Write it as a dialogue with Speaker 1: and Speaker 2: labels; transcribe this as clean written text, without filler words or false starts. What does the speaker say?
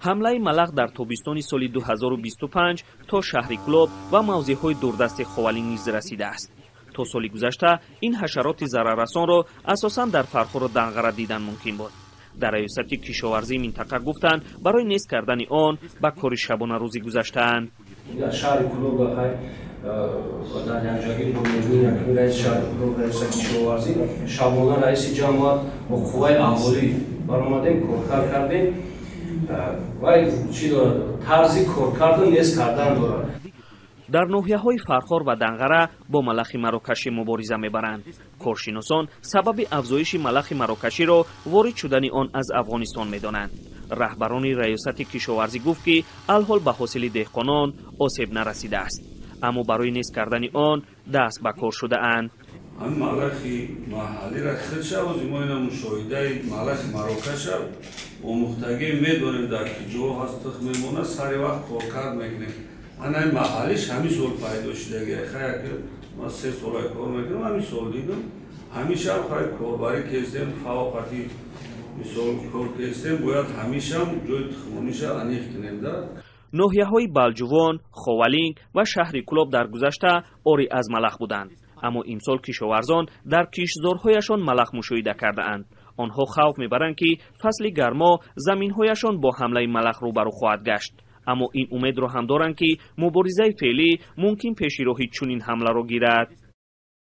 Speaker 1: Ҳамлаи малах дар тобистони соли 2025 то шаҳри Кӯлоб ва мавзеъҳои дурдасти Ховалинг низ расидааст. То соли гузашта ин ҳашароти зараррасонро асосан дар Фархору Данғара дидан мумкин буд. Дар раёсати кишоварзии минтақа гуфтанд, барои нест кардани он ба кори шабонарӯзӣ гузаштаанд.
Speaker 2: Дар шаҳри Кӯлоб дар якҷоягӣ бо муовини якуми раиси шаҳри Кӯлоб, раиси кишоварзӣ, шабона раиси ҷамоат бо қувваи аҳолӣ баромадем, коркар кардем. Вай чӣ дорад? Тарзи коркарду нест кардан дорад.
Speaker 1: Дар ноҳияҳои Фархор ва Данғара бо малахи марокашӣ мубориза мебаранд. Коршиносон сабаби афзоиши малахи марокаширо ворид шудани он аз Афғонистон медонанд. Раҳбарони раёсати кишоварзӣ гуфт, ки алҳол ба ҳосили деҳқонон осеб нарасидааст, аммо барои нест кардани он даст ба кор шудаанд.
Speaker 3: Ҳамин малахи маҳаллира худша ози мо ина мушоҳидаи малахи марокаша омӯхтагӣ медонем, дар ки ҷо ҳаст, тухм мемонад, сари вақт коркард мекунем. Ана ин маҳаллиш ҳамин сол пайдо шудаги. Хай, ман 3 сола кор мекунам, ҳамин сол дидам. Ҳамишам хай корбарӣ кестем, фавқати мисол кор кестем, бояд ҳамишам ҷои тухмониша аниқ кунем да.
Speaker 1: Ноҳияҳои Балҷувон, Ховалинг ва шаҳри Кӯлоб дар гузашта орӣ аз малах буданд, аммо имсол кишоварзон дар киштзорҳояшон малах мушоҳида кардаанд. Онҳо хавф мебаранд, ки фасли гармо заминҳояшон бо ҳамлаи малах рӯбарӯ хоҳад гашт, аммо ин умедро ҳам доранд, ки муборизаи феълӣ мумкин пеши роҳи чунин ҳамларо гирад.